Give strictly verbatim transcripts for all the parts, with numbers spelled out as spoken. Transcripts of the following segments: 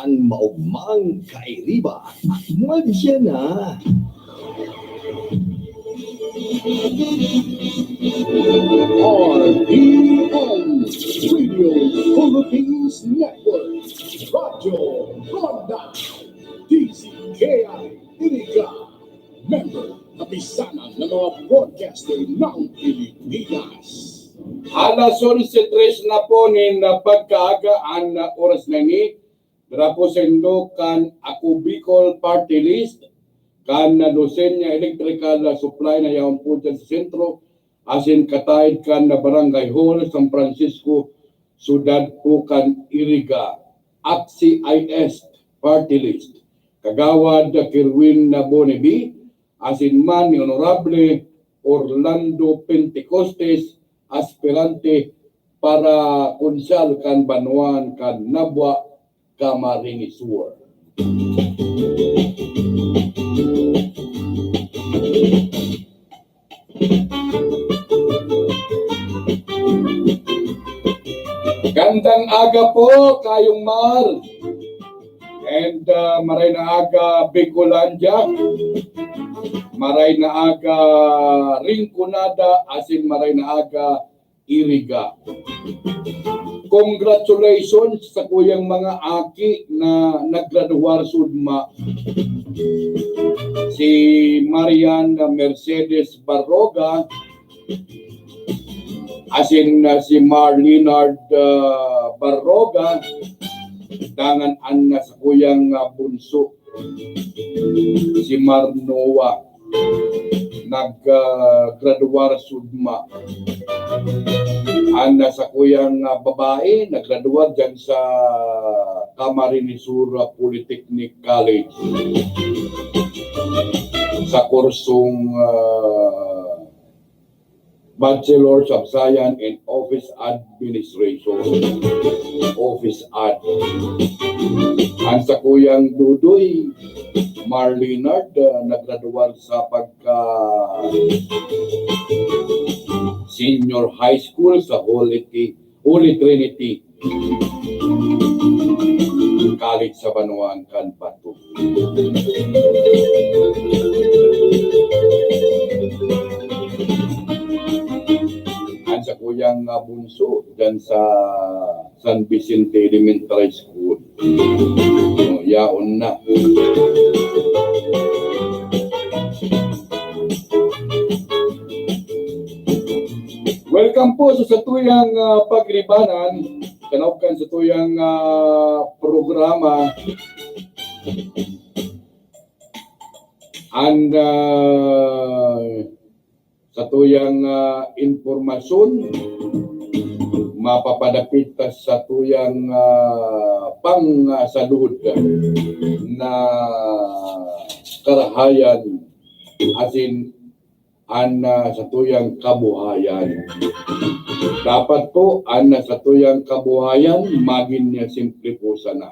An maogmang kairiba, magsiya na. R P N Radio Philippines Network, Radyo Ronda, D Z K I Iriga, member, Kapisanan ng mga Broadcaster ng Pilipinas. Alas onse tres na po nin pagkaaga an oras na ini. Dira po saindo kan Ako Bicol Party List, kan Lucenia Electrical Supply na yaon po dyan sa sentro, asin kataid kan Barangay Hall, San Francisco, syudad po kan Iriga, Aksi I S Party List. Kagawad Kerwin Bonibi, asin man ni Honorable Orlando Pentecostes, aspirante para konsyal kan banwaan kan Nabua, Camarines Sur. Gandang aga po, Kayong Mar. And, ah, maray na aga, Bicolandia. Maray na aga, Rinconada, asin maray na aga, Iriga. Congratulations sa kuyang mga aki na naggraduar sudma. Si Marian Mercedes Barroga, asin na si Mar Leonard, ah, Barroga, dangan an na sakuyang, ah, bunso, si Mar Noah, nag, ah, graduar sudma. An na sakuyang, ah, babae, naggraduar dyan sa Camarines Sur Polytechnic College, sa kursong, ah, Bachelor of Science in Office Administration. Office Ad. An sakuyang dudoy, Mar Leonard, ah, naggraduar sa pagka senior high school sa Holy Ti-, Holy Trinity College sa banwaan kan Bato. An sakuyang, ah, bunso dyan sa San Vicente Elementary School. Oh, yaon na. Welcome po sa satuyang, ah, pagribanan, kanaog kan satuyang, ah, programa. And, ah, satuyang, ah, impormasyon, mapapadapit ta satuyang, ah, pangsalud na karahayan asin an, ah, satuyang kabuhayan. Dapat po, an, ah, satuyang kabuhayan, magin niya simple po sana.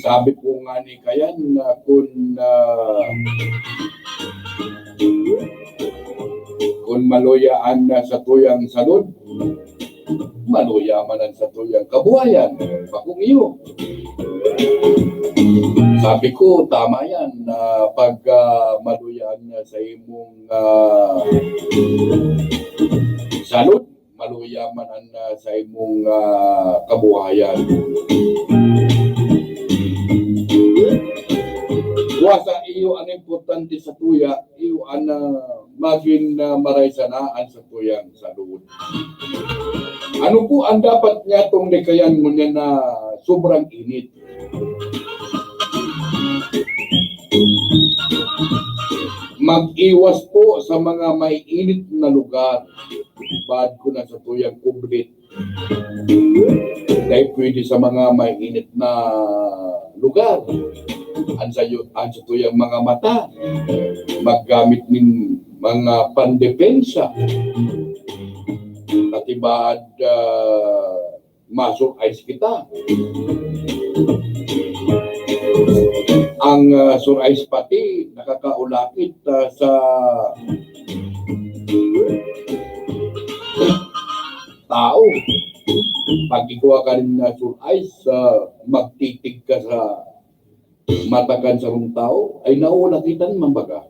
Sabi po nga ni Kayan na kun, ah, kun maluya an, ah, satuyang salud, maluya man an satuyang kabuhayan. Bakong iyo. Sabi ko, tama yan, na pag, ah, maluya an, ah, sa imong, ah, salud, maluya man an, ah, sa imong, ah, kabuhayan. Wa sa iyo an importante satuya, iyo an, ah, magin, ah, maray sana an satuyang salud. Ano po ang dapat niyatong likayan ngunyan na sobrang init? Mag-iwas po sa mga maiinit na lugar. Bad ko na satuyang kublit. Dahil pwede sa mga maiinit na lugar. Ang sayo, ang satuyang mga mata, maggamit nin mga pandepensa. Katibad, ah, masur-ice kita. Ang, ah, sur-ice pati nakakaulakit, ah, sa, tao. Pag igwa ka nin, ah, sulay sa magtitig ka sa mata kan sarong tao, ay naulakitan man baga.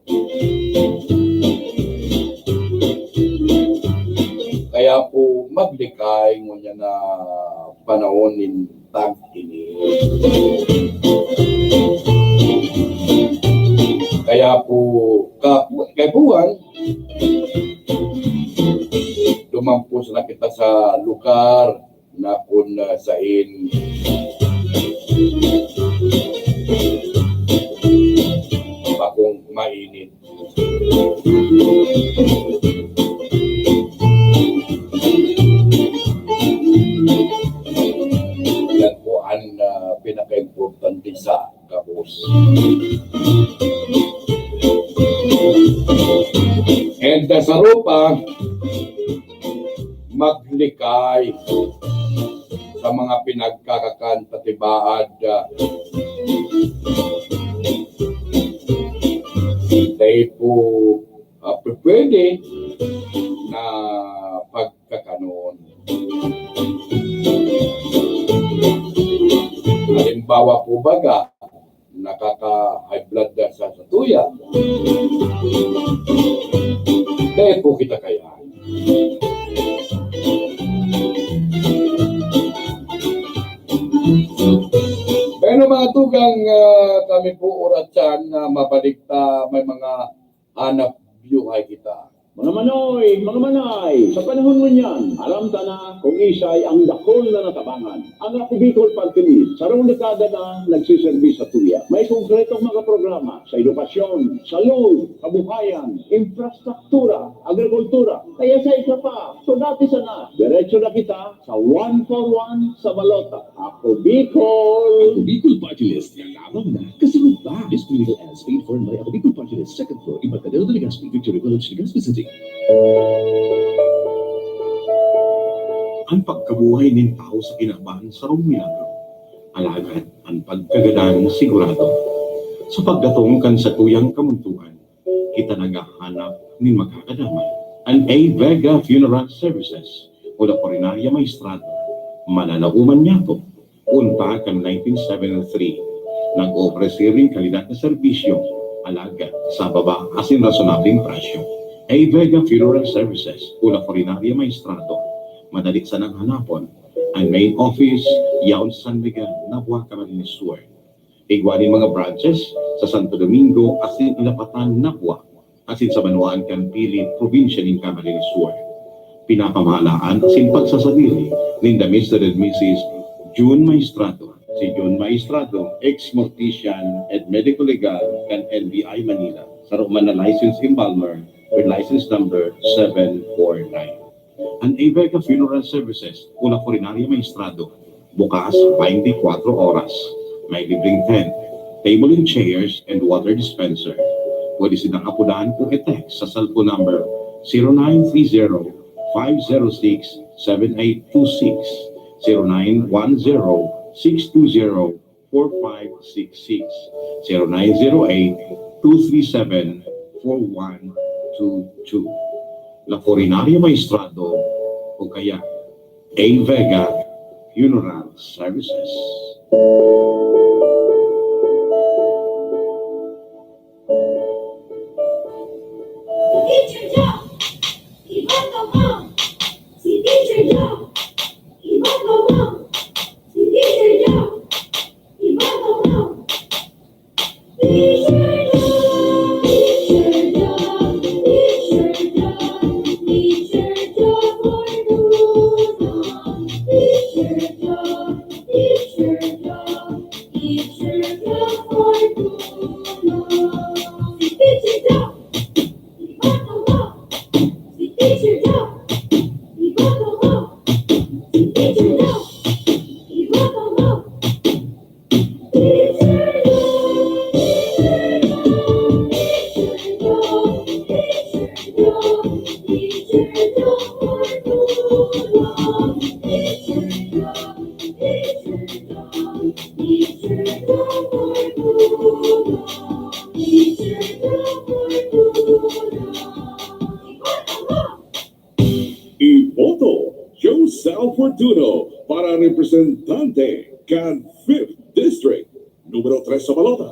Kaya po, maglikay ngunyan na panahon nin tag-init. Kaya po, kapu-, kaipuhan, duman po sana kita sa lugar na kun, ah, sain bakong mainit. Yan po ang, ah, pinaka-importante sa gabos. And, ah, sa ropa, maglikay sa mga pinagkakakan patibaad, ah, dai po, ah, pwede na pagkakanon. Halimbawa po baga, nakaka-high blood na sa satuya. Dai po kita kaya. Pero mga tugang, ah, kami po oras yan na mabalik ta may mga hanap buhay kita. Mga manoy, mga manay, sa panahon ngunyan, aram ta na kung isay ang dakul na natabangan. Ang Ako Bicol Party List, sarong dekada na nagsiserbi sa tuya. May konkretong mga programa sa edukasyon, salud, kabuhayan, infrastruktura, agrikultura. Kaya sa isa pa, so dati sana, diretso na kita sa one for one sa balota. Ako Bicol! Ako Bicol Party List, yalaman na, kasunod pa. This political ads paid for by Ako Bicol Party List, second floor, Embarcadero de Legazpi, Victoria Village, Legazpi City. An pagkabuhay nin tawo sa kinaban sarong milagro. Alagad an pagkagadan sigurado. Sa pagdatong kan satuyang kamuntoan, kita naghahanap nin magkakadamay. An A Vega Funeral Services o La Funeraria Maestrado, mananauman niyato. Unta kan nineteen seventy-three, nag-oofreser nin kalidad na serbisyo, alagad sa baba asin rasonableng presyo. A Vega Funeral Services o La Funeraria Maestrado, madali sanang hanapon. An main office, yaon sa San Miguel, Nabua, Camarines Sur. Igwa nin mga branches sa Santo Domingo asin Lapatan, Nabua, asin sa banwaan kan Pili, probinsya nin Camarines Sur. Pinapamahalaan asin pagsasadiri ninda Mister and Missus June Maestrado. Si June Maestrado, ex-mortician and medico legal kan N B I Manila, saro man na licensed embalmer with license number seven four nine. An A Vega Funeral Services o La Funeraria Maestrado, bukas twenty-four oras. May libreng tent, table and chairs, and water dispenser. Pwede silang apodan o i-text sa cellphone number zero nine three zero, five zero six, seven eight two six, zero nine one zero, six two zero, four five six six, zero nine zero eight, two three seven, four one two two. La Funeraria Maestrado o kaya A Vega Funeral Services. Teacher Joe! Iba ka pa! Si Teacher Joe! Iba ka pa! Si Teacher Joe! Iba ka pa! Teacher Joe! Teacher Joe! Teacher Joe! Teacher Joe! Fortuna! Teacher Joe! Teacher Joe! Teacher Joe! Fortuna! Si Teacher Joe! Iba ka pa! Si Teacher Joe! Fortuno para representante kan fifth District, numero tres sa balota.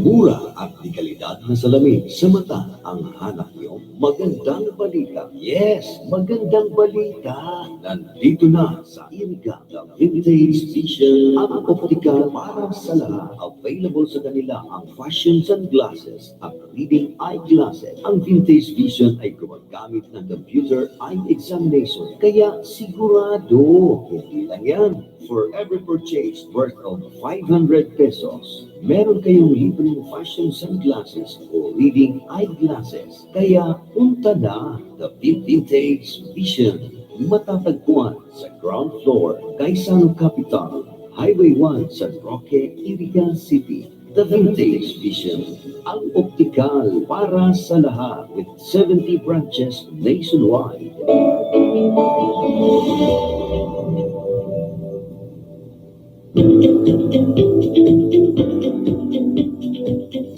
Mura at dekalidad na salamin sa mata ang hanap niyo? Magandang balita. Yes, magandang balita. Nandito na sa Iriga, the Vintage Vision, ang optical para sa lahat. Available sa kanila ang fashion sunglasses at reading eyeglasses. Ang Vintage Vision ay gumagamit ng computer eye examination. Kaya sigurado, hindi lang yan. For every purchase worth of five hundred pesos, meron kayong libreng fashion sunglasses o reading eyeglasses. Kaya punta na, the Vintage Vision. Matatagpuan sa ground floor, Gaisano Capital, Highway one, San Roque, Iriga City. The Vintage Vision, ang optical para sa lahat, with seventy branches nationwide.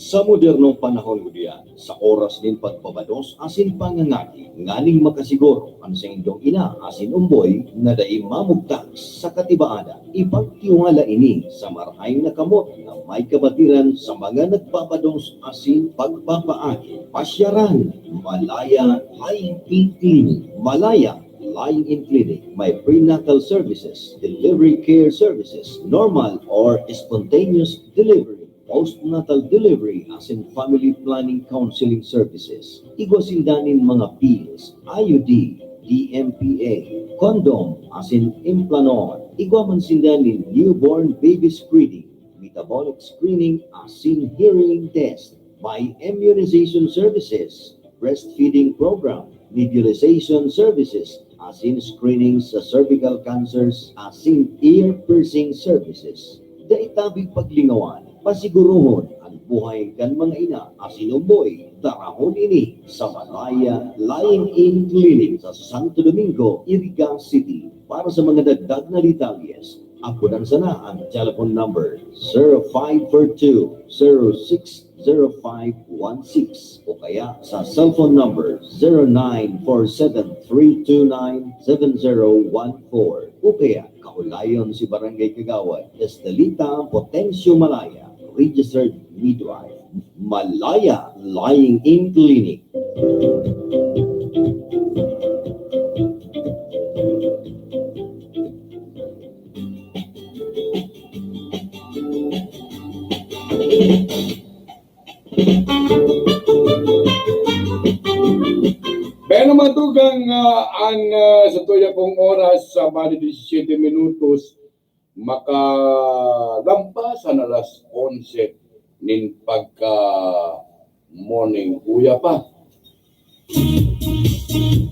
Sa modernong panahon, ngunyan, sa oras nin pagbabados asin pangangaki, nganing makasiguro an saindong ina asin omboy na dai mamugtak sa katibaadan, ipagtiwala ini sa marahay na kamot na may kabatiran sa mga nagbabados asin pagpapaaki. Pasyaran, Malaya Lying-in Clinic. Malaya Lying-in Clinic may prenatal services, delivery care services, normal or spontaneous delivery, postnatal delivery asin family planning counseling services. Igwa sinda nin mga pills, I U D, D M P A, condom asin implanon. Igwa man sinda nin newborn baby screening, metabolic screening asin hearing test. May immunization services, breastfeeding program, nebulization services, asin screening sa cervical cancers, asin ear piercing services. Dai tabi paglingawan, pasigurohon an buhay kan mga ina asin omboy. Darahon ini sa Malaya Lying-in Clinic sa Santo Domingo, Iriga City. Para sa mga dagdag na detalyes, apodan sana ang telephone number zero five four two, zero six zero five one six o kaya sa cellphone number zero nine four seven three two nine seven zero one four o kaya kaulayon si Barangay Kagawad Estelita Potencio Malaya, registered midwife. Malaya Lying-in Clinic. Pero matugang, ah, ang, ah, sa tuya pong oras, sa bali disisyete minutos, makalampas an alas onse nin pagka-morning. Uya pa.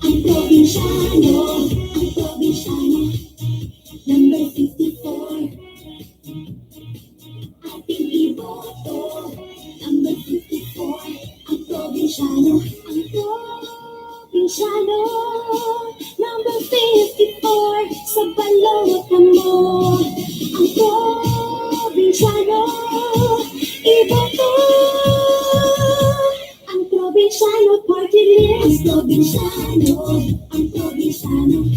Ang probinsyano, ang probinsyano, number fifty-four. Ating iboto, number fifty-four. Ang probinsyano, ang probinsyano, number fifty-four. Sa balota mo, ang probinsyano, iboto. Ang probinsyano party list. Ang probinsyano, ang probinsyano,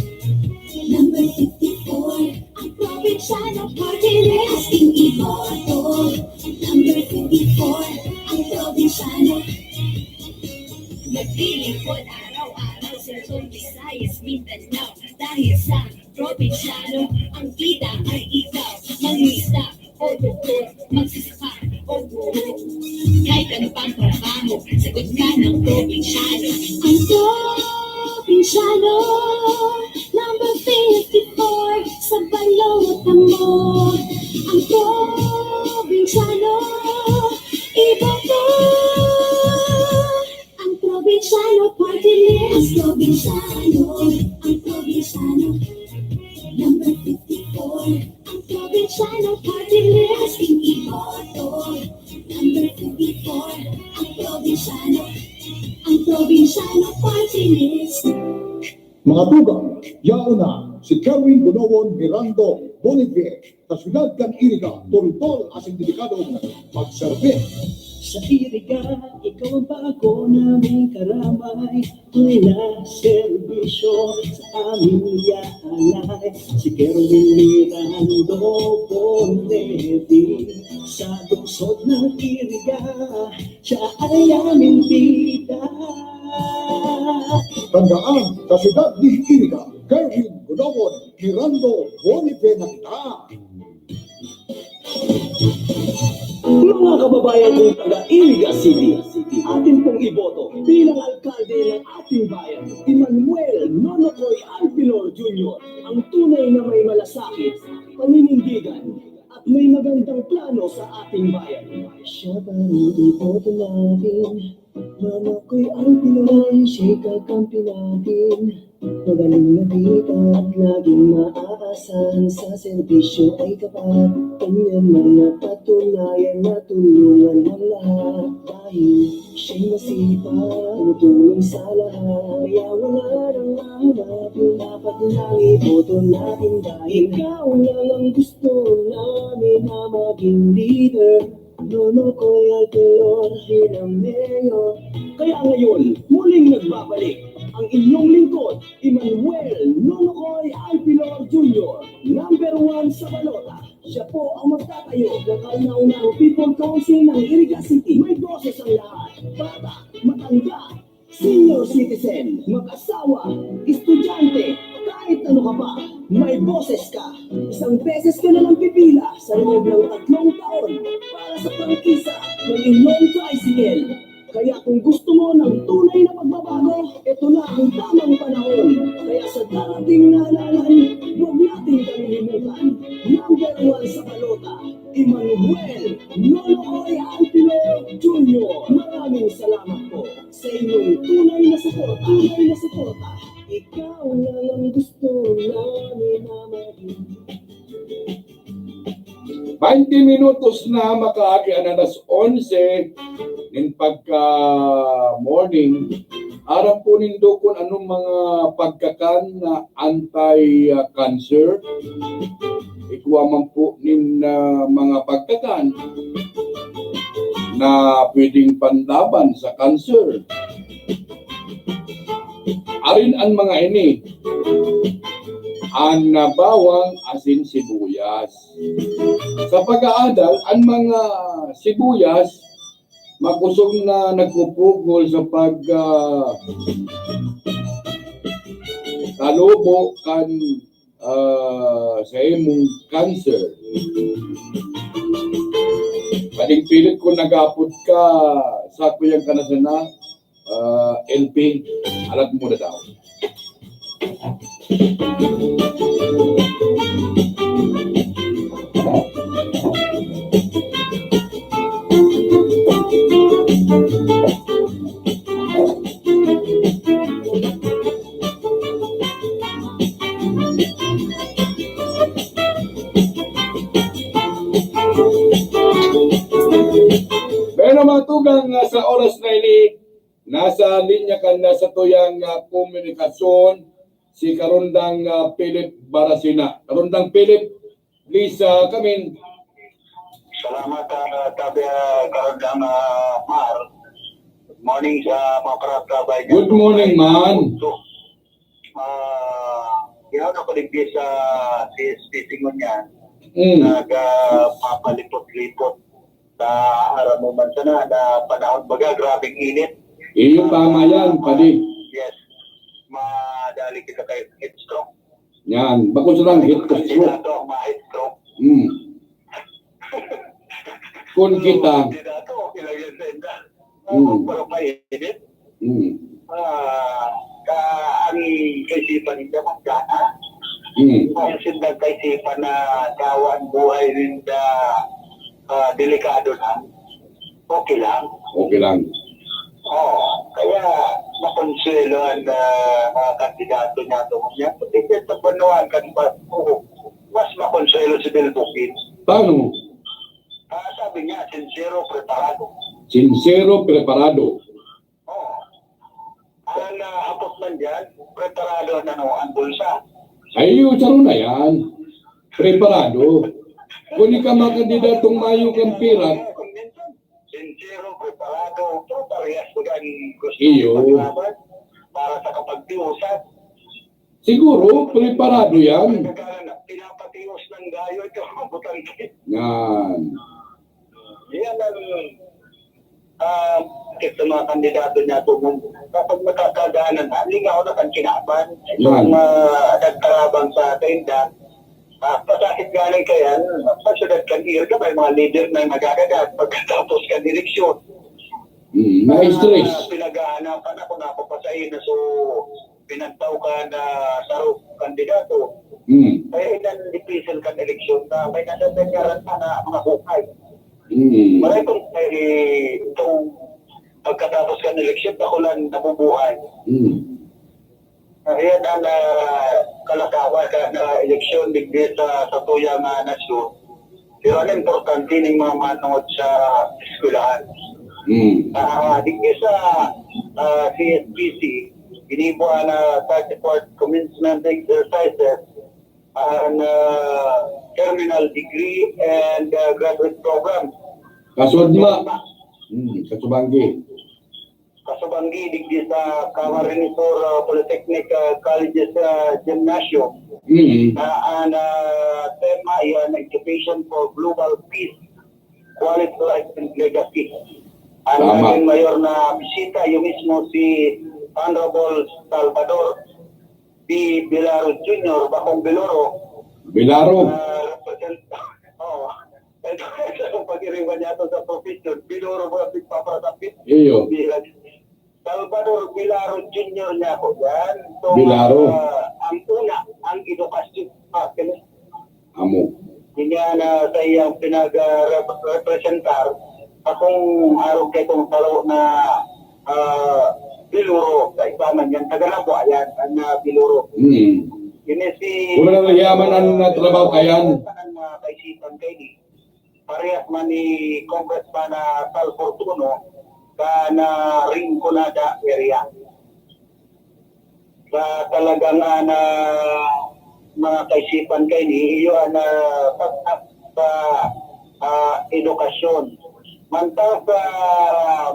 number fifty-four. Ang probinsyano party list. Ating iboto, number fifty-four. Ang probinsyano. Naglilingkod araw-araw sa Luzon, Visayas, Mindanao. Dahil sa probinsyano, ang kita ay ikaw. Mangingisda o doktor, magsasaka o guro. Kahit ano pang trabaho, sagot ka ng probinsyano. Ang probinsyano, number fifty-four, sa balota mo. Ang probinsyano, iboto. Ang probinsyano party list. Ang probinsyano, ang probinsyano, number fifty-four. Ang probinsyano party list, iboto, number fifty-four. Ang probinsyano, ang probinsyano party list. Mga tugang, yaon na si Kerwin Bonowon Mirando Boniface, sa syudad kan Iriga, toltol asin dedikadong magserbi. Sa Iriga, ikaw ang bago naming karamay. Mula serbisyo sa aming iaalay. Si Kerwin Mirando Bondevi, sa lungsod ng Iriga, siya ay aming bida. Tandaan, sa siyudad ni Iriga, Kerwin Gunobon, Mirando Bondevi na kita. Mga kababayan kong taga Iriga City, atin pong iboto bilang alkalde ng ating bayan, Emmanuel Nonokoy Alpilor Junior, ang tunay na may malasakit, paninindigan, at may magandang plano sa ating bayan. Siya ba ang iboto natin? Nonokoy Alpilor, siya'y kakampi natin. Magaling na kita at laging maaasahan, sa serbisyo ay tapat. Kanya man napatunayan na tulungan ang lahat. Dahil siya'y masipag, tumutulong sa lahat. Kaya wala nang haharapin, dapat lang iboto natin dahil ikaw lang ang gusto namin na maging leader. Nonokoy Alpilor bilang mayor. Kaya ngayon, muling nagbabalik ang inyong lingkod, Emmanuel Nonokoy Alpilor Junior, number one sa balota. Siya po ang magtatayo ng kauna-unahang People Council ng Iriga City. May boses ang lahat. Bata, matanda, senior citizen, mag-asawa, estudyante, kahit ano ka pa, may boses ka. Isang beses ka na lang pipila sa loob ng tatlong taon para sa prangkisa ng inyong tricycle. Kaya kung gusto mo ng tunay na pagbabago, ito na ang tamang panahon. Kaya sa darating na halalan, huwag nating kalilimutan. Number one sa balota, Emmanuel Nonokoy Alpilor Junior. Maraming salamat po sa inyong tunay na suporta. Tunay na suporta. Ikaw lang ang gusto namin na maging. Baynte minutos na makaagi an alas onse nin pagka-morning. Aram po nindo kun anong mga pagkakan na anti-cancer? Igwa man po nin, ah, mga pagkakan na pwedeng panlaban sa cancer. Arin an mga ini, an, ah, bawang, asin, sibuyas. Sa pag-aadal, an mga sibuyas, makosog na nagpupugol sa pag, ah, talubo kan, ah, sa imong cancer. Pading pilit ko nagapod ka sa kuyang kanasana, ah, L P, alat mo na daw. Pero mga tugang, ah, sa oras na ini, nasa linya kan, nasa tuyang, ah, komunikasyon si Karondang, ah, Philip Barasina. Karondang Philip, please, ah, come in. Salamat, ah, tabi, ah, Karondang, ah, Mar. Good morning sa mga katrabaho niya. Good morning, man. Ah, yaw na kuligdi sa si Speaking niya. Mm. Nag, ah, papalipot-lipot sa aram mo man sana na panahon, baga, grabeng init. Iyo, tama yan, padi. Yes. Madali kita kay heat stroke. Yan, bako sa lang, heat stroke. Kandidato ang ma-heat stroke. Hmm. Kun kita. Kandidato, okay lang yan sa inda. Hmm. Pero mainit. Hmm. Ah, ka, ang kaisipan ninda, magkana. Hmm. Ang sindang kaisipan na dawa ang buhay ninda, ah, delikado na. Okay lang. Okay lang. Oo. Kaya, makonsuelo ang, ah, mga kandidato niya, ito niya. Pati sa Bunuan, kan pa, oo, mas makonsuelo si Bill Bukid. Paano? Ah, sabi niya, sincero, preparado. Sincero, preparado. Oo. Ang, ah, hapot man dyan, preparado na, no, ang bulsa. Ay, yung saro na yan. Preparado. Kung ikaw makandidatong mayo kang pirak. Sincero, Iyo. Paglaban para sa kapagtiusan. Siguro, preparado yan. Pinapatios ng gayo ito, butangki. Yan. Yan ang ah, sa mga kandidato niya, kung kapag nakakadaanan na, lingaw na kan kinaban. Itong uh, nagtarabang sa kainda, uh, pasakit galing kaya, sa syudad kan Irga, may mga leader na nagagagat pagkatapos kan eleksyon. Mm, na-stress. Uh, pinaghahanap na kung napapasahin na so pinagtao ka na sarong kandidato. Mm. Kaya ilan difícil kan eleksyon na may nadadanyaran pa na mga hukay. Mm. Maray kung eh, itong pagkatapos kan eleksyon, ako lang nabubuhay. Mm. Ayan ang uh, kalakawan ka na eleksyon digdi sa, sa tuyang uh, nasyon. Pero ang importante ng mga manod sa eskwelahan. Mm. Uh, digdi sa uh, C S P C, ginibuan na thirty-fourth commencement exercises and uh, terminal degree and uh, graduate program. Kasudma. Hmm, kasubanggi. Kasubanggi digdi sa Camarines Sur uh, Polytechnic uh, Colleges uh, Gymnasium. Hmm. Uh, ang uh, tema yan, Education for Global Peace, Quality Life and Legacy. Ang naging mayor na bisita, yung mismo si Honorable Salvador B. Bilaro Junior, Bakong Biloro. Bilaro. Uh, represent, oh, ito, ito yung pag-iriwan niya ito sa profession. Biloro ba ang pagpaparasapit? Iyo. Salvador Bilaro Junior niya ako yan. So, Bilaro. Uh, ang una, ang edukasyon. Ah, Amo. Dinya na sa iyang pinag-representar, akong arog kay kong saro na uh, Biluro, sa iba man yan, taga Nabua yan, ang uh, Biluro. Hmm. Ini si... Wala na yaman ang uh, trabaho kayan. Ang mga kaisipan kay ni, parehas man ni Congressman uh, Tal Fortuno, ka na Rinconada area. Sa talagang uh, na mga kaisipan kay ni iyo ang uh, pag sa uh, edukasyon. Mantang sa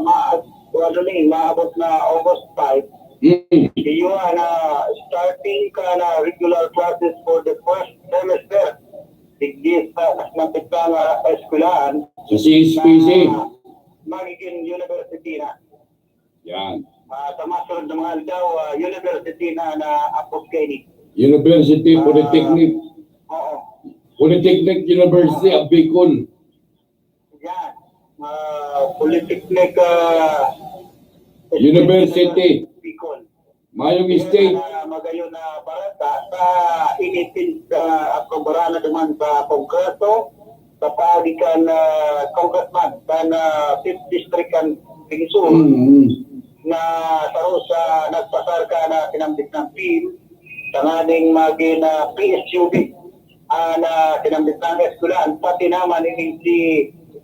ma ano ni maabot na August five, Mm. iyo ang uh, starting ka na regular classes for the first semester. Digdi sa mas mapit nga eskwelahan Sa C S P C. Magiging university na. Yan. Uh, sa masunod na mga aldaw, uh, university na na apod kaini. University, Polytechnic. Oo. Polytechnic University of Bicol. Yan. Uh, Polytechnic uh, University. Bicol. Mayong state. Uh, magayon na barata sa initin sa uh, programa naman sa Kongreso sa paagi kan uh, Congressman kan uh, fifth District kan Tingsul Mm. na saro sa nagpasar ka na tinambit ng bill tanganing magin uh, P S U B uh, na tinambit ng eskwelahan, pati naman ini si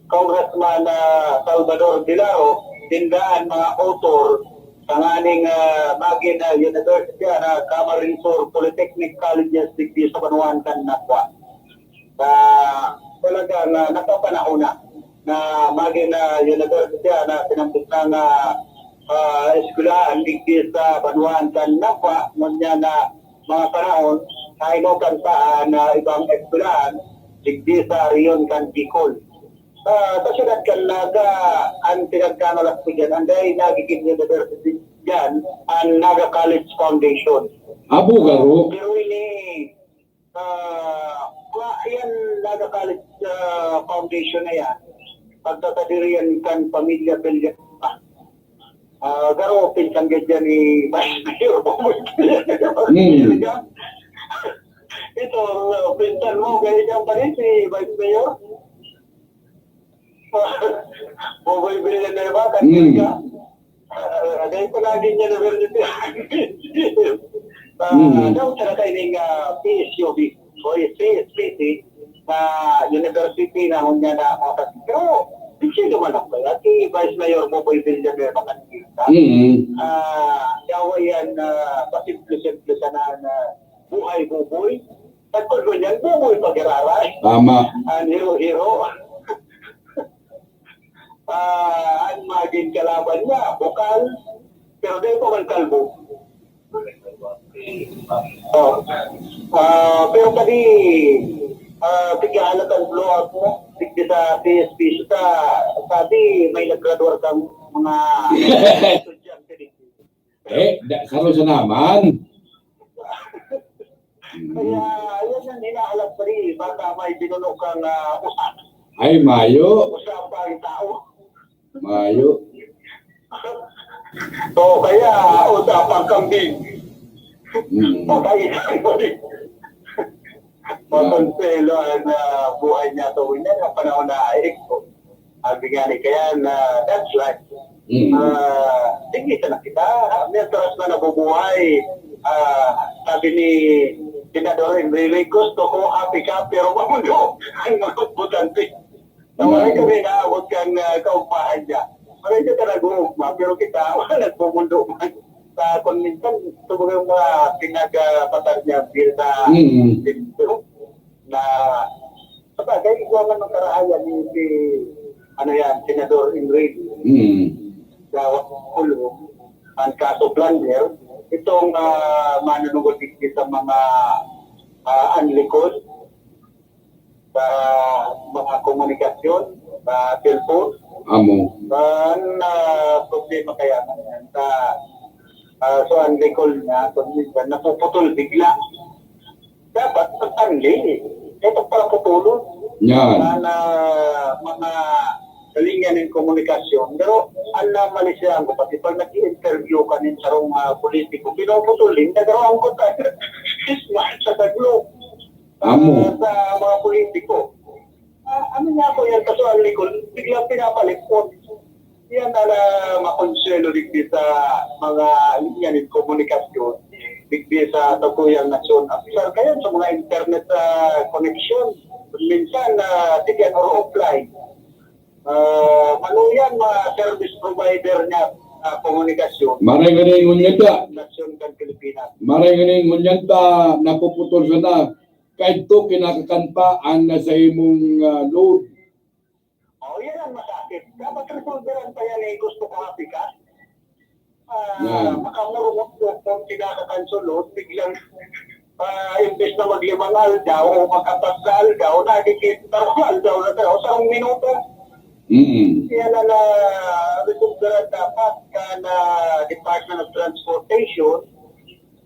Congressman uh, Salvador Bilaro, tindaan mga author tanganing uh, magin uh, university na Camarines Sur Polytechnic Colleges digdi sa Banwaan kan Nabua. Uh, talaga na napapanahon na na magin uh, university na tinambit ng uh, uh, eskwelahan digdi sa Banwaan kan Nabua, ngunyan na mga panahon, kainutan pa ang uh, ibang eskwelahan digdi sa rehiyon kan Bicol. Uh, sa siyudad kan Naga, ang pinagkamalas ko dyan, ang dahil nagiging university dyan, ang Naga College Foundation. Abo, garo. Pero ini, uh, ayan, Naga College uh, Foundation na yan, pagtatadirian kan pamilya Villanueva. Ah, garo, pinsan ka dyan ni Vice Mayor Boboy Villanueva. Hmm. Ito, uh, pinsan mo, kaya dyan pa rin si Vice Mayor. Boboy Villanueva, kan Hmm. ka. Ah, dahil ko lagi niya na meron dito. Ah, Hmm. daw talaga ining ah, P S U B. O S P S P C. Na university na ngunyan na mga kas-, pero, sino man ako, at si Vice Mayor Boboy Villanueva kanina. Mm. Ah, yawa yan, ah, pasimple-simple sana na buhay Boboy. Tagkod mo niyan, Boboy pag-araray. Tama. Ang hiro-hiro. Ah, ang maging kalaban niya, bukal, Pero dai pa man kalbo. Oh. Ah, pero kadi, ah, sige, halatan blowout mo. Sige, sa P S P, sa, sabi, may naggraduar kang mga estudyante dito. Eh, da, saro sa naman. Kaya, yan ang hinahalap pa rin. Baka may binuno kang uh, usa. Ay, mayo. Usa pa ang tao. Mayo. So, kaya, usa pang kambing. Mm. Patay ka mo rin. Makonselo ang uh, buhay niya sa unya na panahon na ay ko. Sabi nga ni kaya na that's life. Mm. Ah, sige, sana kita. Mientras na nabubuhay, ah, sabi ni Senador Enrile, gusto ko happy ka, pero mamundo ang mga botante. Nawala kami naabot kan uh, kaupahan niya. Wala siya talaga ugma, pero kita, wala nagmumundo man. Sa kung minsan, ito mga mga pinagpatar niya, bill na Mm. na sabagay, igwa man ang karahayan ni si, ano yan, Senador Enrile. Mm. Dawa Ulo, ang kaso plunder, itong uh, manunungod digdi sa mga uh, unlikod, sa mga komunikasyon, sa cellphone. Amo. Ang uh, problema kaya man yan sa uh, so ang recall niya, kung minsan napuputol bigla. Dapat pag unli, ito pala putulon. Yan. Na, na mga linya ng komunikasyon. Pero ang namalisyahan ko, pati pag nag-interview ka ng sarong uh, politiko, pinuputol din, nagrawang ko tayo. Ismail sa taglo. Amo. Sa mga politiko. Ah, ano nga po yan, kasual ni Col, biglang pinapalipot. Yan na, na makonsuelo digdi sa mga linya ng komunikasyon, digdi sa taguyang nasyon. At isa kaya sa mga internet uh, connection, minsan uh, tigyan or offline. Uh, ano yan, mga service provider niya uh, komunikasyon. Maray nga na ingon niya ta. Nasyon kan Pilipinas. Maray nga na ingon niya ta, napuputol sana. Kaidto kinakakan pa ang nasa imong uh, load. Oh, yan ang masakit. Dapat resolveran pa yan eh. Gusto ko happy ka. Uh, Yan. Makamurungot po kung kinakakan sa load, biglang uh, imbes na maglimang aldaw o mag-apat na aldaw, nagkikita tarong aldaw na tayo, sarong minuto. Mm. Kaya na na-resolveran dapat ka na Department of Transportation,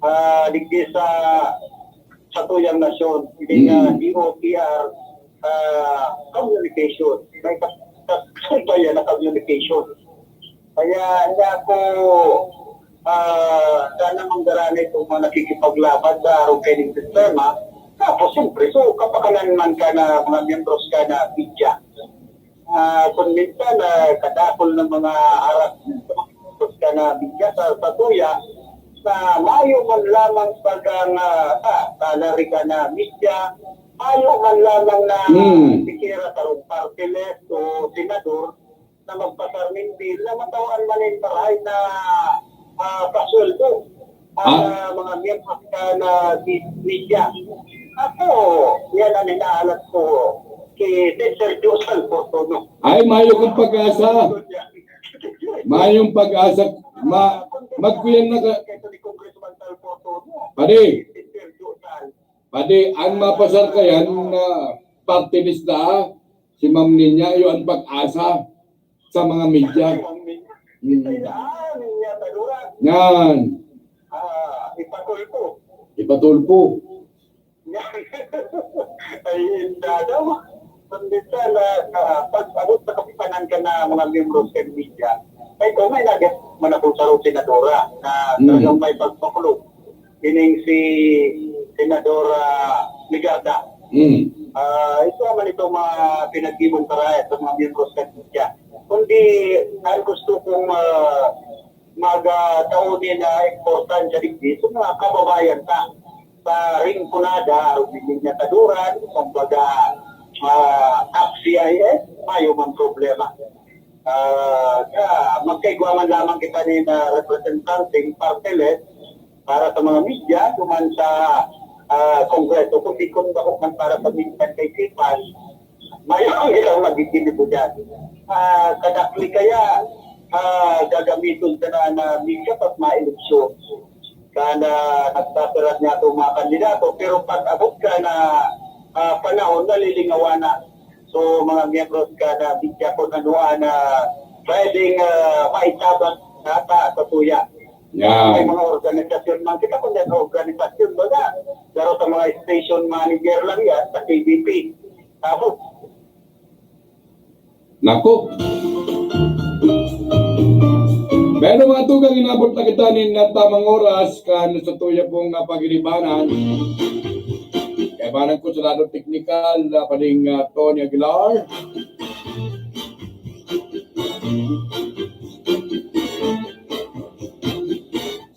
ah, digdi sa sa tuyang nasyon, hindi nga Mm. D O T R ah, communication. May kas- kas- kaya na communication. Kaya hindi ako ah, sana manggaranay kung mga nakikipaglaban sa araw kaining sistema. Tapos, siyempre, so, kapakanan man ka na mga miyembros ka na media. Ah, kung minsan, ah, kadakol ng mga harassment sa mga miyembros ka na media sa, sa tuya, na mayo man lamang pag ang ah, ah, salary ka na media, mayo man lamang na Hmm. sikira sa party list o senador, na magpasar nin bill na matawan man nin marahay na ah, pasweldo ang Ah. ah, mga miyembro ka na di- media. Ako, yan ang inaalat ko kay Mister Joseph Fortuno. Ay, mayo kang pag-asa. Mayong pag-asa. Ma, magkuyan na ka. Kay ni Congressman Tal Fortuno. Padi, Mister Joseph. Padi, ang mapasar ka yan na party list na, si Ma'am Ninya, iyo ang pag-asa sa mga media. Mm. Kailangan niya taluran. Yan. Ah, ipatulpo. Ipatulpo. Ay, hindi daw. Kundi sana, ah, pag abot sa kapipanan ka na mga miyembro sa media, ay kung may nagit man akong sarong senadora na Mm. talagang may pagpakulog. Ining si Senadora Legarda. Mm. Ah, ito naman itong mga pinag-ibong karaya sa mga miyembro sa media. Kundi, ang gusto kong ah, magtaon na importansya digdi sa mga kababayan ta sa ringkunada, o hindi niya taduran, kumbaga, ah, F C I S, mayo man problema. Ah, ah, magkaigwa man lamang kita ni na representante, parteles, para sa mga media, duman sa ah, Kongreso, kundi kung bako man para sa minsan kay Sipan, mayo ang ilang magigilibo dyan. Ah, kadakli kaya, ah, gagamiton sana na media pag maeleksyon. Kaya nagtatarat niya itong mga kandidato, pero pag abot ka na, ah, panahon, nalilingawan na. So, mga miyembros ka na media kung ano ang, ah, pwedeng, ah, maitabang sa taas sa tuya. May Yan. mga organisasyon man, kita kung yan organisasyon, baga, pero sa mga station manager lang yan, sa K B P. Tapos, Nako. Pero mga tugang, inabot na kita nin tamang oras kan sa tuya pong, ah, pagiribanan. Kaibanan ko sa lado teknikal na pading, ah, Tony Aguilar.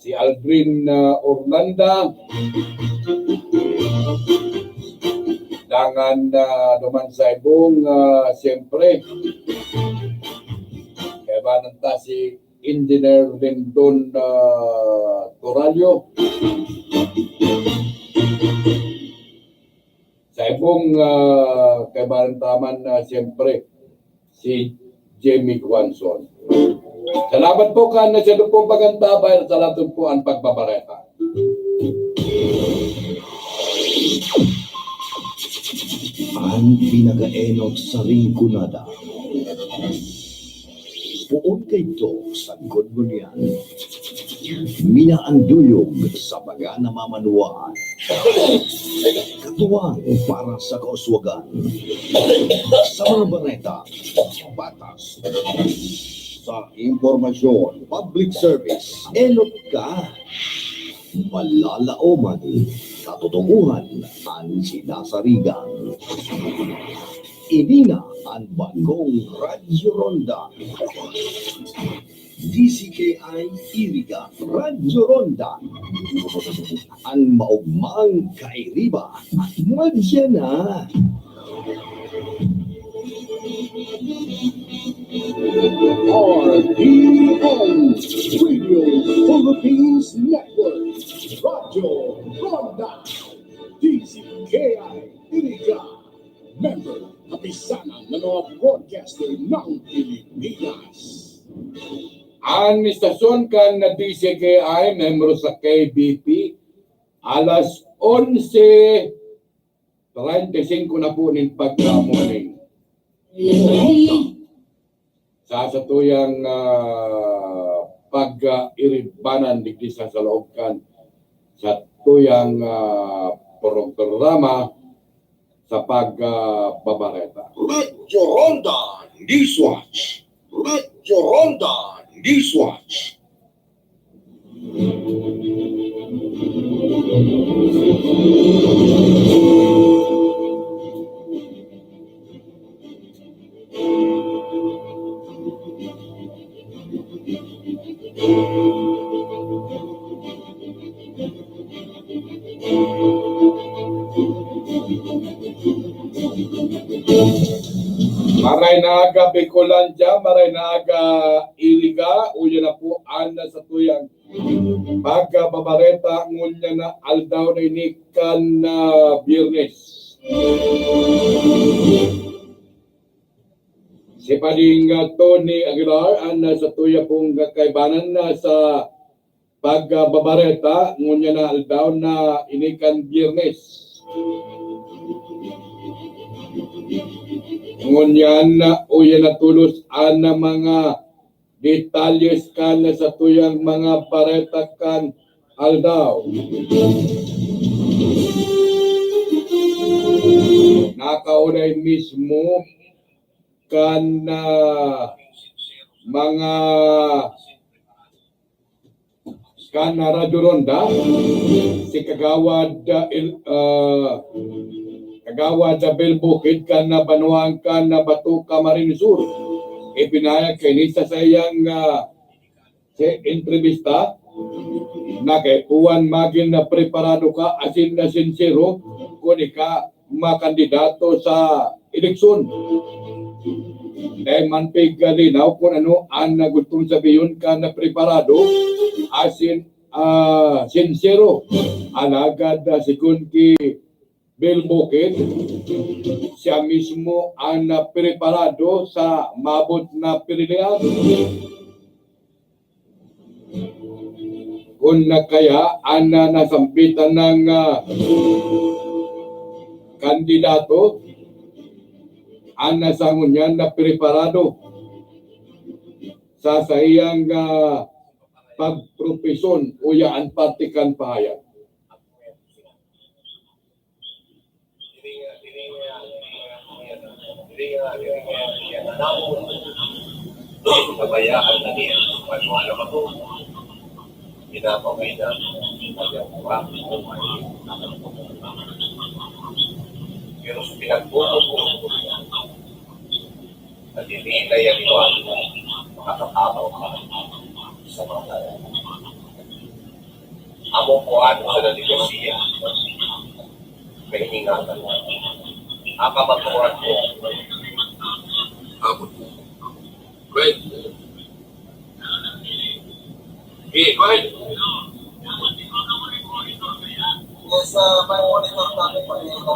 Si Aldrin, ah, Orlanda. Dangan, ah, duman sa ibong, ah, siyempre. Kaibanan ta si Engineer Lindon, ah, Toralio. Sa ibong, ah, kaibanan ta man, ah, siyempre, si Jimmy Guanzon. Salamat po kan sa dupong pagantabay sa lahat po ang pagbabareta. An pinakaenot sa Rinconada. Poon kaidto sagkod ngunyan. Minaanduyog sa mga namamanwaan. Katuwang para sa kauswagan. Sa mga bareta, batas. Sa impormasyon, public service, enot ka. Malalaoman, katotohanan an sinasarigan. Ini na an bagong Radyo Ronda. D C K I Iriga, Radyo Ronda. An maogmang kairiba, madya na. R P N Radio Philippines Network, Radyo Ronda, D C K I Iriga, member, Kapisanan ng mga Broadcaster ng Pilipinas. An istasyon kan D C K I, membro sa K B P, alas onse treinta y cinco na po nin pagka-morning. Sa satuyang, ah, pag-, ah, iribanan digdi sa, sa loob kan satuyang, ah, programa sa pag-, ah, babareta. Radyo Ronda Newswatch. Radyo Ronda Newswatch. Maray na aga, Bicolandia, maray na aga, Iriga, uya na po an satuyang pagbabareta ngunyan na aldaw na ini kan, ah, Biyernes. Si Pading, ah, Tony Aguilar an, ah, satuya pong kaibanan na sa pagbabareta ngunyan na aldaw na ini kan Biyernes. Ngunyan na uya na tolos an mga detalyes kan satuyang mga bareta kan aldaw. Nakaunay mismo kan, ah, mga kan Radyo Ronda, si Kagawad, ah, Il-, ah, Kagawad Abel Bukid kan, ah, banwaan kan, ah, Bato, Camarines Sur. Ipinahayag kaini sa saiyang, ah, sa entrevista na kaipuhan magin na preparado ka asin na sinsero kun ika makandidato sa eleksyon. Dai man pigkalinaw kun ano an gustong sabihon kan preparado asin, ah, sinsero. Alagad, ah, segun ki Bill Bukid, siya mismo an preparado sa maabot na pirilian. Kun na kaya an, ah, nasambitan nang, ah, kandidato, an, ah, sa ngunyan na preparado sa saiyang, ah, pagpropesyon o ya an parte kan pahayag. Kabayaan na niya, paniwala ba to? Ginagawa na, kanyang trabaho ay nakatakbo. Pero sa pinagbubuklod ko niya, nadidila yan iwan, makakatabang pa sa mga tayo. Amo po ano sa deligasya, may ingatan. Ang kamaturan po. Amo po. Right. Okay, go ahead. Yes, uh, may monitor natin po yung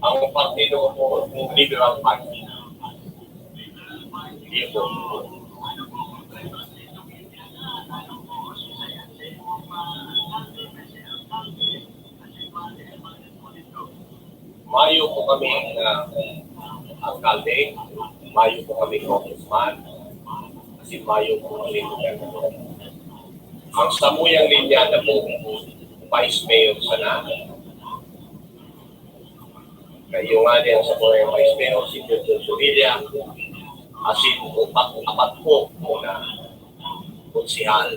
Ang partido ko po, Liberal Party. Yun po. Mayo po kami na alkalde, mayo po kami congressman, kasi mayo po kami gobernador. Ang samuyang linya na po, vice mayor sana. Kayo nga din sa mga vice mayor, si Jojo Sevilla, asin upat, apat po na konsehal.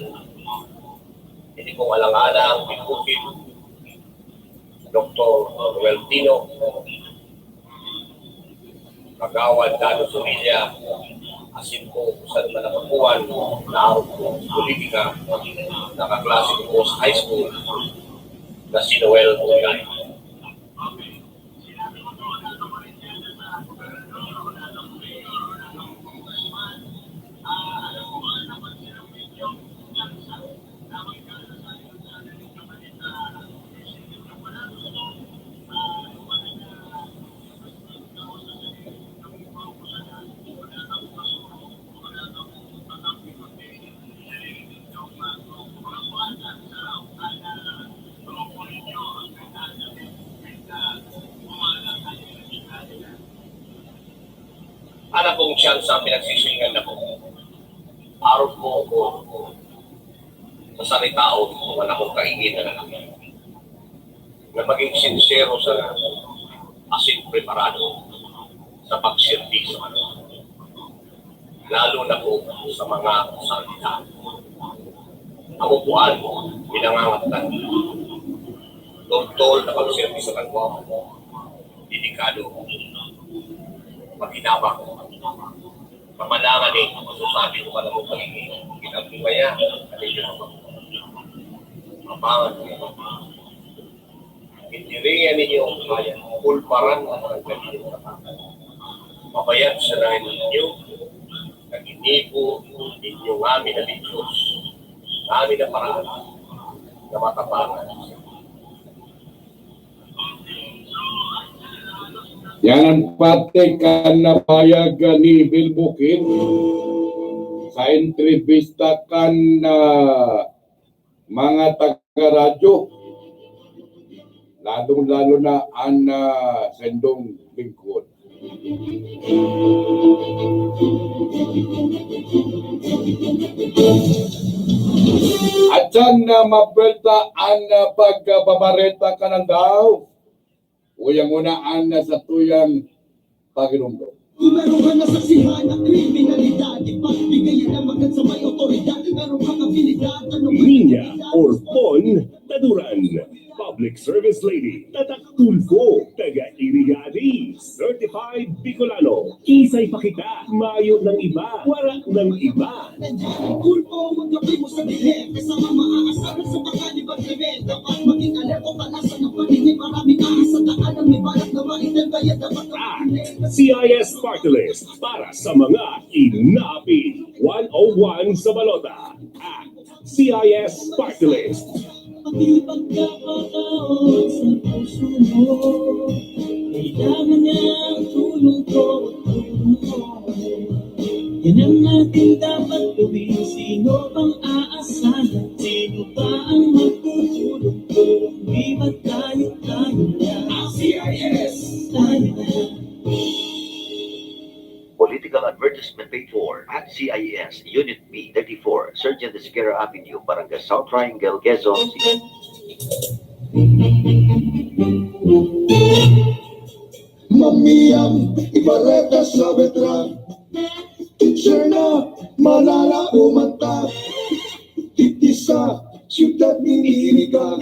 Hindi ko alang-alang, Bukid, Doktor Roel Tino, Kagawad Dano Sumilya, asin po saan man nakakuan na arog po politika, nakaklase ko po sa high school, na si Noel Bugay. Ana pong siyansa ang pinagsisilingan na po. Arog po ako sa saritaon kung ano akong kaigitan na maging sinsero sa asin preparado sa pagserbi sa mga, lalo na po sa mga salita. Ang upuan, pinangangatnan. Toltol na pagserbi sa banwa, delikado, makinabang, mamanangan eh, masasabi ko pa naman pagiging kinabungaya, ano yun? Mabangan, Itiriya ninyo ang bayan, kulparan ang mga gabi ng katakan. Mabayad sa lain ninyo, na ginibo ninyo ngamin na Diyos, ngamin na paraan, na matabangan. Yan ang parte kan napayag ni Bill Bukid sa entrevista kan, ah, mga taga-radyo, lalong-lalo na an, ah, saindong lingkod. At siyan na mabwelta an, ah, pagbabareta kanan daw. Uyang una an, ah, sa tuyang paginumdom. Kung meron ka nasaksihan na kriminalidad, ipagbigay yan naman sa may otoridad. Meron kang abilidad, tanungin Niña ang Orpon Taduran. Public Service Lady, tatak Tulfo, taga Iriga, certified Bicolano. Kisay pa kita, mayo ng iba, wala ng iba. Tulfo, magkape mo sa dilim, kasama maaasar sa pagkalibat-libat. Dapat maging alerto, palasan ng paningin, maraming ahas sa daan, ang may balak na maitim, kaya dapat At C I S Party List para sa mga inaapi. One oh one sa balota. At C I S Party List. Pakipagkapatao sa puso mo. Kailangan niya ang tulong ko at tulong mo. Yan ang ating dapat gawin. Sino bang aasahan? Sino ba ang magtutulong? Tulong, di ba tayo, tayo na? C I S. Tayo na. Political advertisement paid for at C I S, Unit B thirty-four, Sergeant Esquerra Avenue, Barangay South Triangle, Quezon City. Mamiam, ibareta sa betra. Teacher na malala umanta. Diti sa siyudad nin Iriga.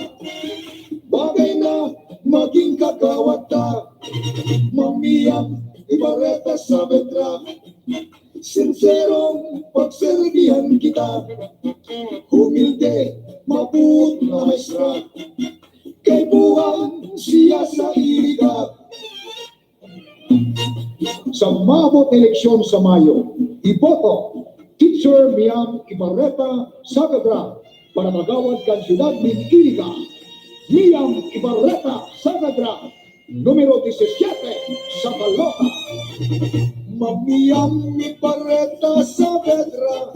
Bagay na maging kagawad ta. Mamiam, ibareta sa betra. Sinserong pagserbihan kita. Humilde, mabuot na maestra. Kaipuhan siya sa Iriga. Sa maabot na eleksyon sa Mayo, iboto, Teacher Miam Ibarreta Saavedra, para magawad kan siyudad nin Iriga. Miam Ibarreta Saavedra, numero disisiete sa balota. Mamiam Ibarreta Saavedra,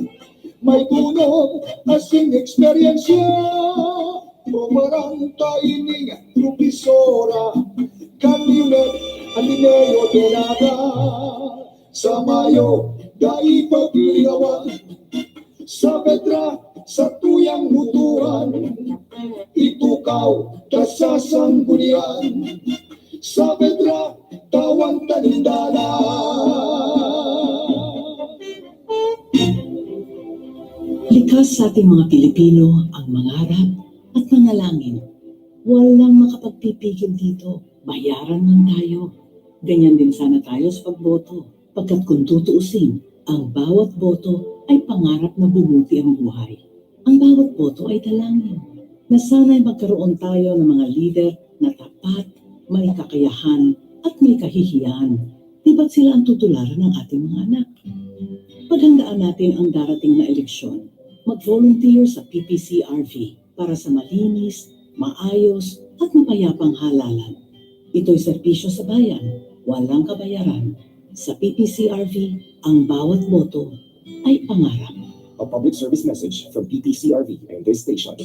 may dunong asin eksperyensya. Pamaranta ining profesora kan Leonel Alineo de Naga. Sa Mayo, dai paglinawan. Saavedra, satuyang botohan. Itukaw ta sa sanggunian. Saavedra, tawan ta nin dalan. Likas sa ating mga Pilipino ang mangarap at manalangin. Walang makapagpipigil dito. Bayaran man tayo. Ganyan din sana tayo sa pagboto. Pagkat kung tutuusin, ang bawat boto ay pangarap na bumuti ang buhay. Ang bawat boto ay dalangin na sana'y magkaroon tayo ng mga lider na tapat, may kakayahan, at may kahihiyan. Di ba't sila ang tutularan ng ating mga anak? Paghandaan natin ang darating na eleksyon. Mag-volunteer sa P P C R V para sa malinis, maayos, at mapayapang halalan. Ito'y serbisyo sa bayan, walang kabayaran. Sa P P C R V, ang bawat boto ay pangarap. A public service message from P P C R V and this station.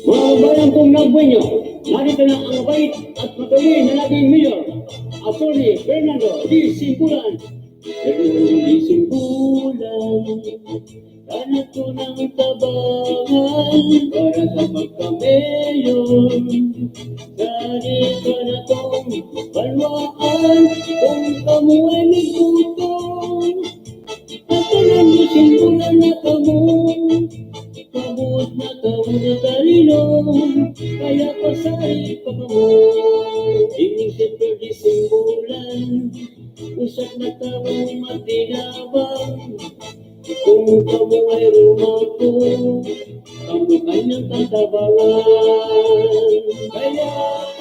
Mga bayan kong Nagbuenyo, narito na ang mabait at magaling na naging mayor, Attorney Fernando D. Simbulan. Fernando D. Simbulan, tanato ng tabangan para sa pagka-mayor. Dali ka na tong banwaan kung kamo ay may gutom. Ako lang yung Simbulan na kamo. Pabuot na kamo na kalinom, kaya pasay pa kamo. Ining siyempre di Simbulan, usap na kamo matinabang. Kung kamo ay rumako, kamo kanyang tatabangan. Kaya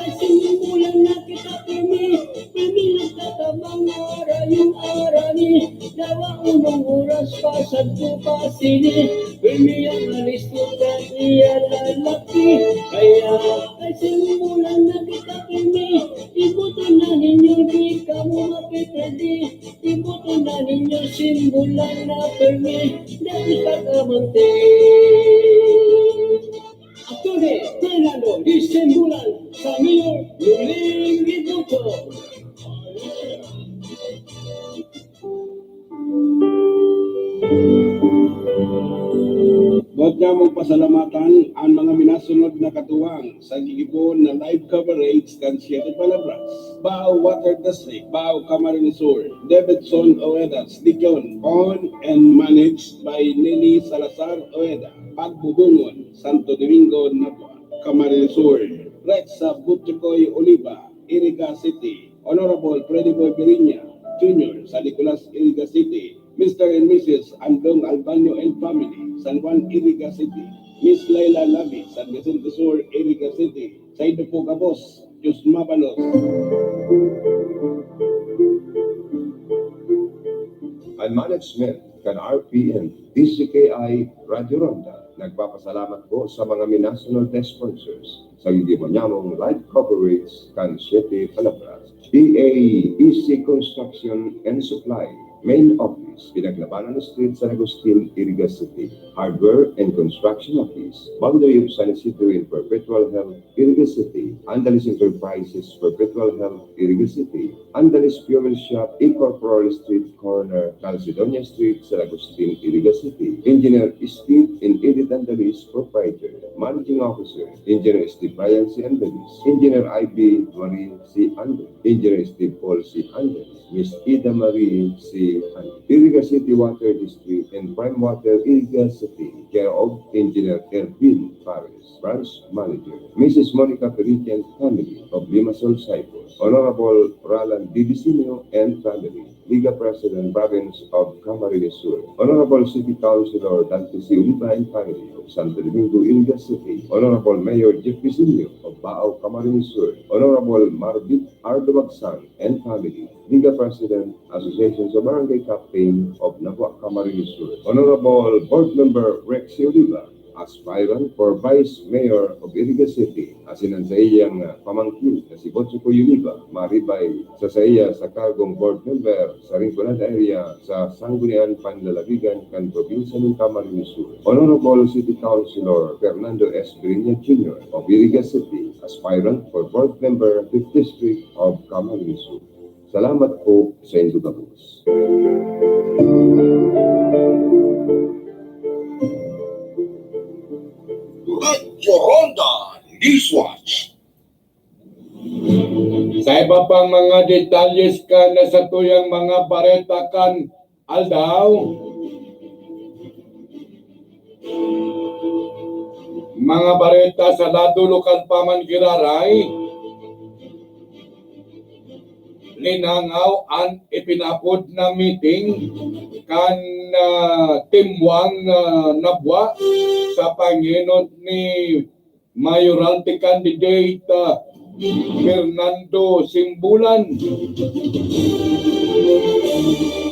ay Simbulan na kita pirmi, pirmi nagtatabang na arayong arani. Dawa unong oras pa, sadto pa sini, pirmi ang alisto kan iya lalaki. Kaya ay Simbulan na kita pirmi, iboto na ninyo, di kamo mapiperdi. Iboto na ninyo, Simbulan na pirmi, dati pag-amante. Attorney Fernando D. Simbulan sa Mayor, huling iboto. Buot namong pasalamatan an mga minasunod na katuwang sa gigibohon na live coverage kan Siete Palabras, Bao Water District, Bao Camarines Sur, Davidson Ojeda, Sligyon, owned and managed by Nelly Salazar Ojeda, Pagbubungon, Santo Domingo, Nabua. Camarines Sur, Rex sa Butchokoy, Oliva, Iriga City, Honorable Freddy Boy Biriña Junior sa Nicolas, Iriga City, Mister and Missus Andong Albanyo and family, San Juan, Iriga City, Miss Laila Labi, San Vicente Sur, Iriga City, saindo po gabos, Diyos mabalos. Ang management kan R P N, D Z K I, Radyo Ronda, nagpapasalamat po sa mga minasunod na sponsors sa ginibo nyamong live coverage kan Siete Palabras. D A E C Construction and Supply, Main Office, Pinaglabanan Street, San Agustin, Iriga City. Hardware and Construction Office, Boundary of San Isidro in Perpetual Health, Iriga City. Andalis Enterprises, Perpetual Health, Iriga City. Andalis Fuel Shop, Incorporal Street Corner, Calcedonia Street, San Agustin, Iriga City. Engineer Steve and Edith Andalis, Proprietor. Managing Officer, Engineer Steve Ryan C. Andalis. Engineer I B Marie C. Andalis. Engineer Steve Paul C. Andalis. Miss Ida Marie C. Andalis. Iriga City Water District and Prime Water, Iriga City. Care of Engineer Ervin Pares, Branch Manager. Missus Monica Peritian family of Limassol, Cyprus. Honorable Ralan Divisinio and family, Liga President, Province of Camarines Sur. Honorable City Councilor Dante C. Oliva and family of Santo Domingo, Iriga City. Honorable Mayor Jeff Visinio of Baao, Camarines Sur. Honorable Marvic R. Dumagsang and family, Liga President, Association sa Barangay Captain of Nabua, Camarines Sur. Honorable Board Member Rex C. Oliva, aspirant for Vice Mayor of Iriga City, asin an saiyang, ah, pamangkin na si Botsuko Oliva, maribay sa saiya sa kargong board member sa Rinconada Area sa Sangguniang Panlalawigan kan Probinsya nin Camarines Sur. Honorable City Councilor Fernando S. Biriña Junior of Iriga City, aspirant for board member, fifth District of Camarines Sur. Salamat po sa indo gabos. Radyo Ronda Newswatch. Sa iba pang mga detalye kan satuyang mga bareta kan aldaw, mga bareta sa lado lokal pa man giraray, linangaw an ipinapod na meeting kan, ah, Timwang, ah, Nabua sa pangenot ni Mayoralty candidate, ah, Fernando Simbulan.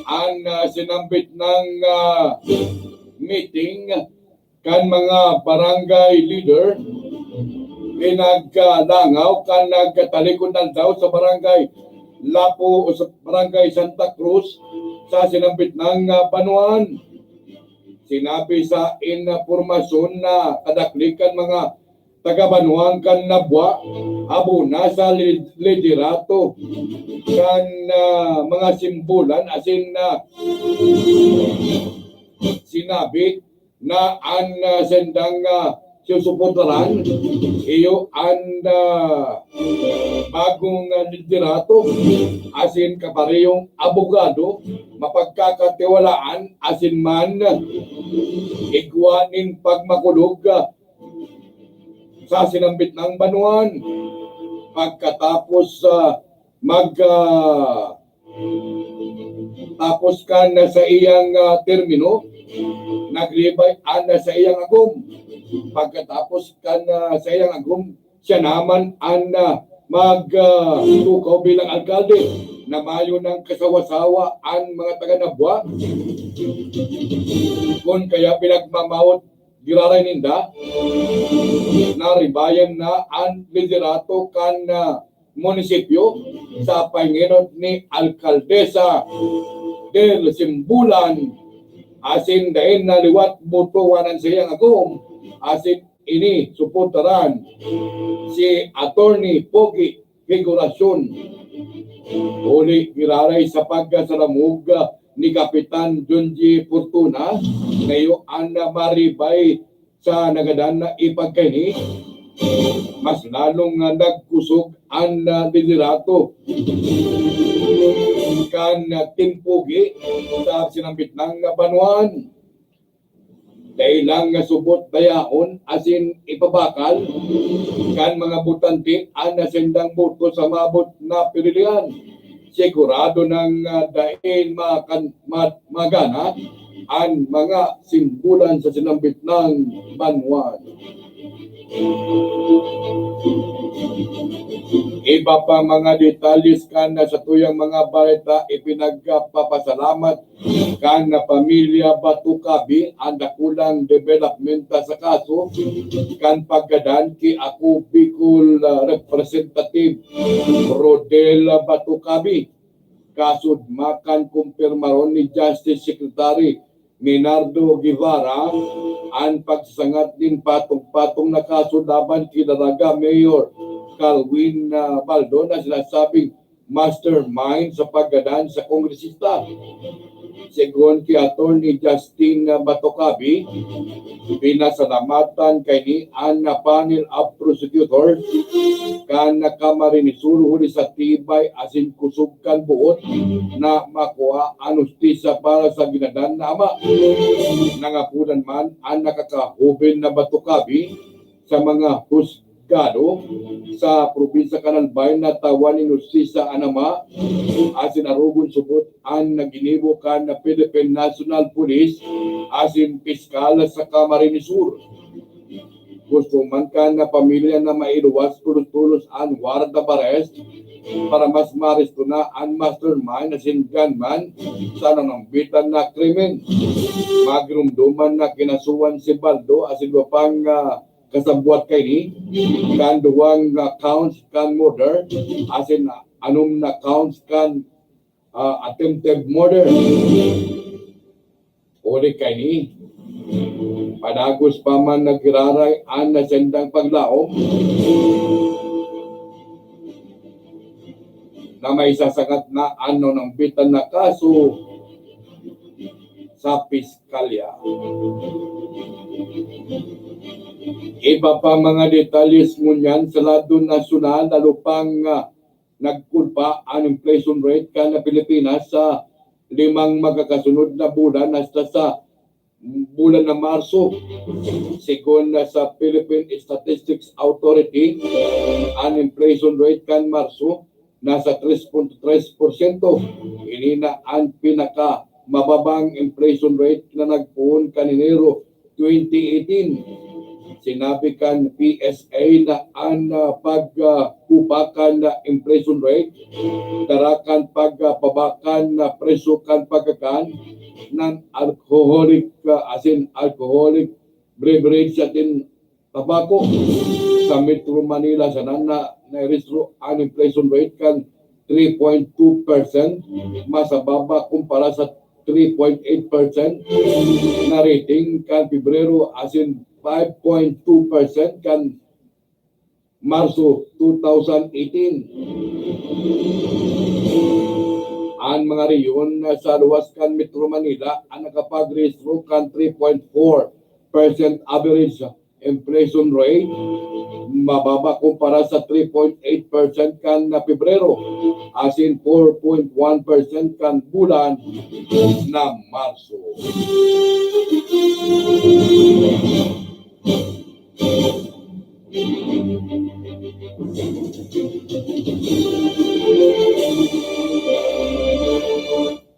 An, ah, sinambit nang, ah, meeting kan mga barangay leader, pinagkalangaw kan nagkatalikod na daw sa barangay Lapu o sa barangay Santa Cruz sa sinambit nang, ah, banwaan. Sinabi sa impormasyon na kadaklikan mga taga-banwaan kan Nabua, abo na sa li-, liderato kan, ah, mga Simbulan, asin na sinabi na an, ah, sendang, ah, susuportaran iyo an, ah, bagong, ah, liderato asin kaparehong abogado, mapagkakatiwalaan asin man igwa nin pagmakulog, ah, sa sinambit nang banwaan. Pagkatapos, ah, mag, ah, tapos kan sa iyang, ah, termino, nagribay an sa iyang agom. Pagkatapos kan, ah, sa iyang agom, siya naman an, ah, mag, ah, tukaw bilang alkalde na mayo nang kasawa-sawa an mga taga Nabua. Kun kaya pinagmamawot giraray ninda, naribayan na an liderato kan, ah, munisipyo sa pangenot ni Alkaldesa Del Simbulan, asin dai na liwat botohan an saiyang agom, asin ini suportaran si Attorney Pogi Figurasyon. Huli giraray sa pagkasalamog ni Kapitan Junji Fortuna, na iyo an maribay sa nagadan na ipagkaini, mas lalong, ah, nagkusog an, ah, liderato kan, ah, Team Pogi sa sinambit nang banwaan. Dai lang nga subot dayaon asin ipabakal kan mga botante an nasendang boto sa maabot na pirilihan. Sigurado nang, ah, dai makan-, ma-, magana an mga simbolan sa sinambit nang banwaan. Iba pa mga detalye kan satuyang mga bareta, ipinagpapasalamat kan pamilya Batocabe an dakulang development sa kaso kan paggadan ki Ako Bicol, ah, Representative Rodel Batocabe. Kasod makan kumpirmaron ni Justice Secretary Menardo Guevara an pagsasangat nin patong-patong na kaso laban ki Daraga Mayor Carwin, ah, Baldo na sinasabing mastermind sa paggadan sa kongresista. Segun ki Attorney Justin Batocabe, pinasalamatan kaini an panel of prosecutors kan Camarines Sur huli sa tibay asin kusog kan boot na makua an hustisya para sa ginadan na ama. Nangapodan man an nakakahoben na Batocabe sa mga hus-, Gado sa probinsya kan Albay na tawan nin hustisya an ama asin arogon subot an ginibo kan Philippine National Police asin piskal sa Camarines Sur. Gusto man kan pamilya na mailuwas tolos-tolos an warrant of arrest para mas maaresto na an mastermind asin gunman sa nanambitan na krimen. Magiromdoman na kinasuhan si Baldo asin iba pang, ah, kasabwat kaini kan duwang, ah, counts kan murder asin anom na counts kan, ah, attempted murder. Huli kaini, padagos pa man naghiraray an nasendang paglaom na maisasangat na an nanambitan na kaso sa piskalya. Iba pa mga detalye ngunyan sa lado nasyonal, lalo pang, ah, nagkulpa an inflation rate kan Pilipinas sa limang magkakasunod na bulan hasta sa bulan na Marso. Segun na sa Philippine Statistics Authority, an inflation rate kan Marso nasa tres punto tres porsyento. Ini na an pinakamababang inflation rate na nagpoon kan Enero twenty eighteen. Sinabi kan P S A na an, ah, pag, ah, kupa kan, ah, inflation rate dara kan pag, ah, pababa kan, ah, presyo kan pagkakan, non-alcoholic, ah, asin alcoholic beverage asin tabako. Sa Metro Manila sana na nairehistro an inflation rate kan three point two percent, mas mababa kumpara sa three point eight percent na reading kan Pebrero asin five point two percent kan Marso two thousand eighteen. An mga rehiyon sa luwas kan Metro Manila an nakapagrehistro kan three point four percent average inflation rate, mababa kumpara sa three point eight percent kan Pebrero, asin four point one percent kan bulan na Marso.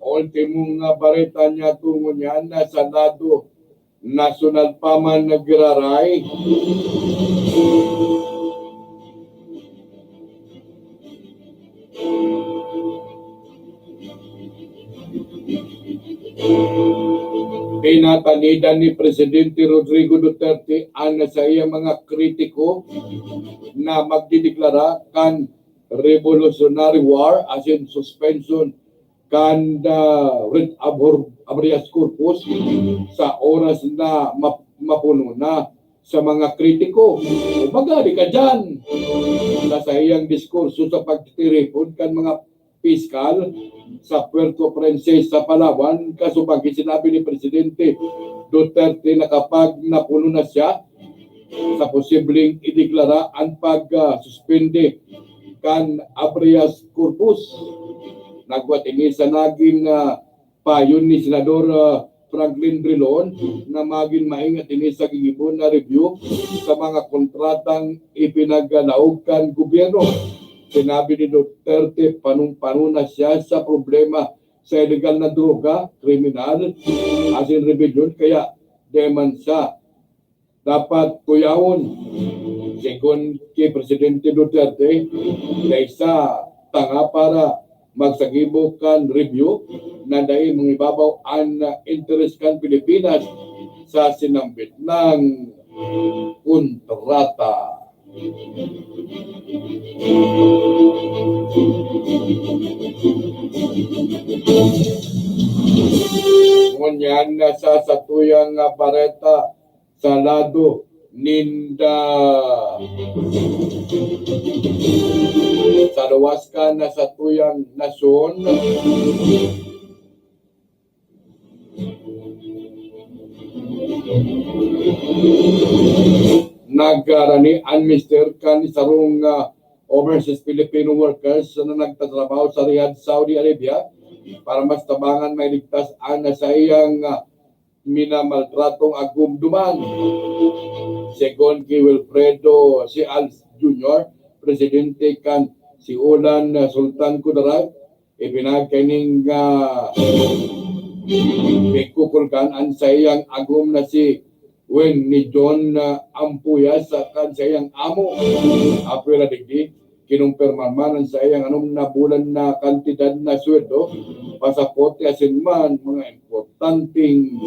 Ultimo nga bareta niya tungod niyan na sa lado nasyonal pa man nagraray. Pinatanidan ni Presidente Rodrigo Duterte an saiyang mga kritiko na magdedeklara kan revolutionary war asin suspension kan, ah, writ of hor-, habeas corpus sa oras na map-, mapuno na sa mga kritiko. Kumbaga, di ka dyan. Sa saiyang diskurso sa pagtitiripon kan mga piskal sa Puerto Princesa, Palawan, kasubang sinabi ni Presidente Duterte na kapag napuno na siya, sa posibleng ideklara an pag, ah, suspende kan habeas corpus. Nagwat ini sa nagin, ah, payo ni Senador, ah, Franklin Drilon na magin maingat ini sa gigibo na review sa mga kontratang ipinaglaog kan gobyerno. Sinabi ni Duterte, panong-pano na siya sa problema sa illegal na droga, kriminal, asin rebelyon, kaya di man siya dapat kuyawon. Segun ki Presidente Duterte, dai sa tanga para magsagibo kan review na dai mangibabaw an interes kan Pilipinas sa sinambit na kontrata. Ngunyan na sa satuyang bareta, sa lado ninda. Sa luwas kan satuyang nasyon, nagkarani an mister kan sarong, ah, overseas Filipino workers na nagtatrabaho sa Riyadh, Saudi Arabia, para mas tabangan mailigtas an saiyang, ah, minamaltratong agom duman. Segun ki Wilfredo Sial Junior, presidente kan Siulan Sultan Kudarat, ipinagkaining, ah, pigkukulkan an saiyang agom na si Wen ni John, ah, Ampuyas, ah, kan saiyang amo. Apwera digdi, kinumpirma man an saiyang anom na bulan na kantidad na sweldo, pasaporte asin man mga importanteng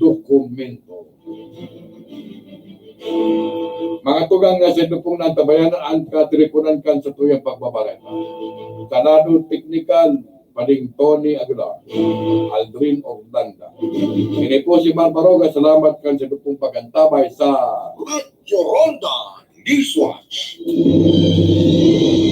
dokumento. Mga tugang na sa dupong nantabayan an katiriponan kan satuyang pagbabareta. Sa lado teknikal, Pading Tony Aguilar, Aldrin Orlanda. Ini po si Mar Baroga. Salamat kan sa dupong pag-antabay sa Radyo Ronda Newswatch.